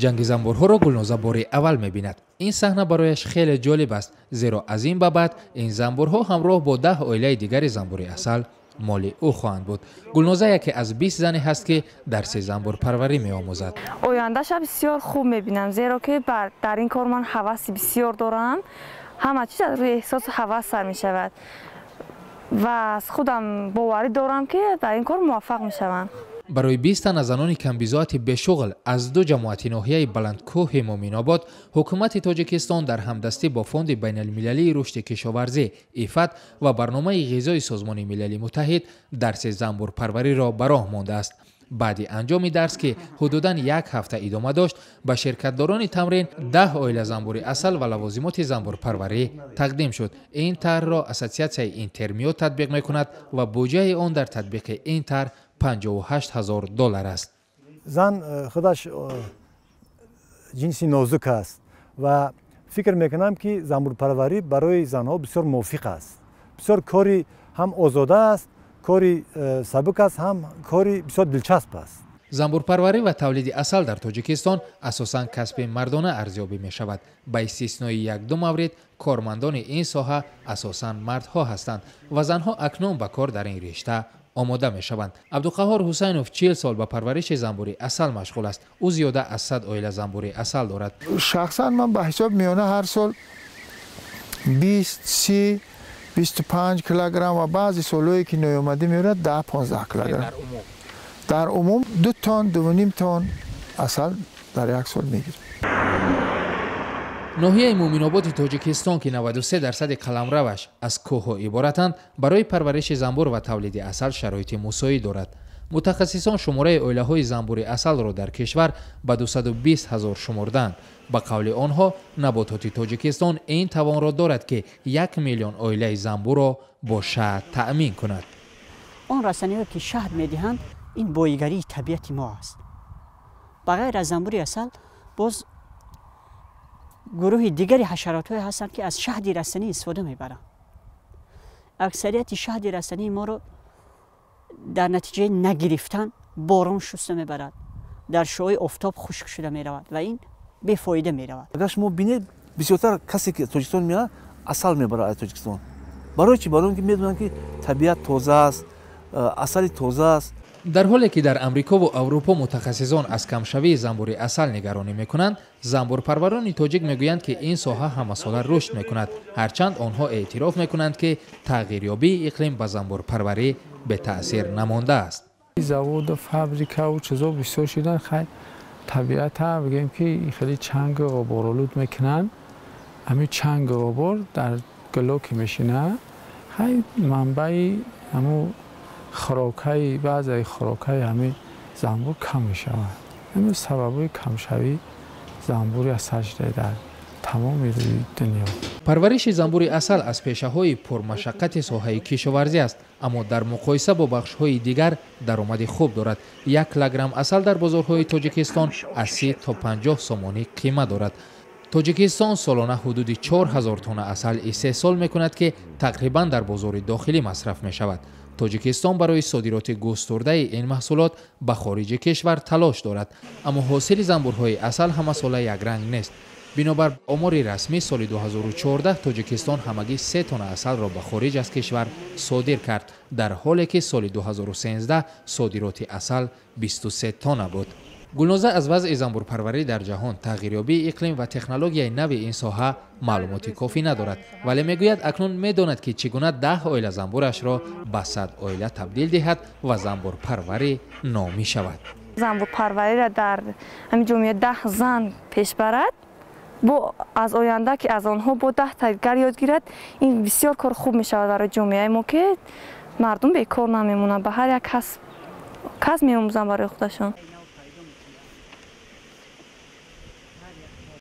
Ҷанги занбурҳоро Гулноза бори аввал мебинад. Ин саҳна барояш хеле ҷолиб аст, зеро аз ин ба баъд ин занбурҳо ҳамроҳ бо 10 оилаи дигари занбури асал моли ӯ хоҳанд буд. Гулноза яке аз 20 зане ҳаст, ки дарси занбурпарварӣ меомӯзад. Ояндаша бисёр хуб мебинам, зеро ки дар ин кор ман ҳаваси бисёр дорам. Ҳама чиз аз рӯи эҳсосу ҳавас сар мешавад ва аз худам боварӣ дорам, ки дар ин кор муваффақ мешавам. Барои 20 тан аз занони камбизоати бешуғл аз ду ҷамоати ноҳияи Баландкӯҳи Муъминобод ҳукумати Тоҷикистон дар ҳамдастӣ бо Фонди байналмилалии рушди кишоварзӣ, ИФАД, ва Барномаи ғизои Созмони Милали Муттаҳид дарси занбурпарвариро ба роҳ мондааст. Баъди анҷоми дарс, ки ҳудудан як ҳафта идома дошт, ба ширкатдорони тамрин 10 оила занбури асал ва лавозимоти занбурпарварӣ тақдим шуд. Ин тарҳро ассотсиатсияи Интермиёд татбиқ мекунад ва буҷаи он дар татбиқи ин тарҳ 58 ҳазор доллар аст. Зан худаш ҷинси нозук аст ва фикр мекунам, ки занбурпарварӣ барои занҳо бисёр мувофиқ аст. Бисёр кори ҳам озода аст, кори сабук аст, ҳам кори бисёр дилчасп аст. Занбурпарварӣ ва тавлиди асал дар Тоҷикистон асосан касби мардона арзёбӣ мешавад. Ба истиснои як-ду маврид, кормандони ин соҳа асосан мардҳо ҳастанд ва занҳо акнун ба кор дар ин ришта омода мешаванд. Абдуқаҳҳор Ҳусайнов 40 сол ба парвариши занбури асал машғул аст. Ӯ зиёда аз 100 оила занбури асал дорад. Шахсан ман ба ҳисоб миёна ҳар сол 20, 30, 25 килограмм ва баъзе солҳое ки ноёмадӣ меорад, 10, 15 килограмм. Дар умум 2 тонн, 2.5 тонн асал дар як сол мегирем. Ноҳияи Муъминоботи Тоҷикистон, ки 93% қаламраваш аз кӯҳҳо иборатанд, барои парвариши занбур ва тавлиди асал шароити мусоид дорад. Мутахассисон шумораи оилаҳои занбури асалро дар кишвар ба 220 ҳазор шумурдаанд. Ба қавли онҳо, набототи Тоҷикистон ин тавонро дорад, ки 1 миллион оилаи занбурро бо шаҳд таъмин кунад. Он растаниҳое, ки шаҳд медиҳанд, ин боигарии табиати мо аст. Ба ғайр аз занбури асал, боз гурӯҳи дигари ҳашаротҳое ҳастанд, ки аз шаҳди растанӣ истифода мебаранд. Аксарияти шаҳди растании моро дар натиҷаи нагирифтан борон шуста мебарад, дар шуои офтоб хушк шуда меравад ва ин бефоида меравад. Агар шумо бинед, бисёртар касе, ки Тоҷикистон меояд, асал мебарад аз Тоҷикистон. Барои чӣ? Барои он ки медонанд, ки табиат тоза аст, асали тоза аст. Дар ҳоле ки дар Амрикову Аврупо мутахассисон аз камшавии занбури асал нигаронӣ мекунанд, занбурпарварони тоҷик мегӯянд, ки ин соҳа ҳамасола рушд мекунад. Ҳарчанд онҳо эътироф мекунанд, ки тағйирёбии иқлим ба занбурпарварӣ бетаъсир намондааст. Заводу фабрикаву чизо бисёр шудан. Хай, табиата бигӯем, ки хеле чангу ғуборолуд мекунанд. Ҳамин чангу ғубор дар гуло ки мешинад, хай, манбаи ҳамун хӯрокаи, баъзеи хӯрокаи ҳамин занбур кам мешавад. Ҳамин сабабҳои камшавии занбури асал шуда дар тамоми рӯи дунё. Парвариши занбури асал аз пешаҳои пурмашаққати соҳаи кишоварзӣ аст, аммо дар муқоиса бо бахшҳои дигар даромади хуб дорад. 1 килограмм асал дар бозорҳои Тоҷикистон аз 30 то 50 сомонӣ қимат дорад. Тоҷикистон солона ҳудуди 4000 тонна асал истеҳсол мекунад, ки тақрибан дар бозори дохилӣ масраф мешавад. Тоҷикистон барои содироти густурдаи ин маҳсулот ба хориҷи кишвар талош дорад, аммо ҳосили занбурҳои асал ҳамасола якранг нест. Бинобар омори расмӣ, соли 2014 Тоҷикистон ҳамагӣ 3 тонна асалро ба хориҷ аз кишвар содир кард, дар ҳоле ки соли 2013 содироти асал 23 тонна буд. Гулноза аз вазъи занбурпарварӣ дар ҷаҳон, тағйирёбии иқлим ва технологияи нави ин соҳа маълумоти кофӣ надорад, вале мегӯяд, акнун медонад, ки чӣ гуна 10 оила занбурашро ба 100 оила табдил диҳад ва занбурпарварӣ номӣ шавад. Занбурпарвариро дар ҳамин ҷомеа 10 зан пеш барад, бо аз оянда ки аз онҳо бо 10 дигар ёд гирад, ин бисёр кор хуб мешавад барои ҷомеаи мо, ки мардум бекор намемонанд, ба ҳар як касб касб меомӯзанд барои худашон.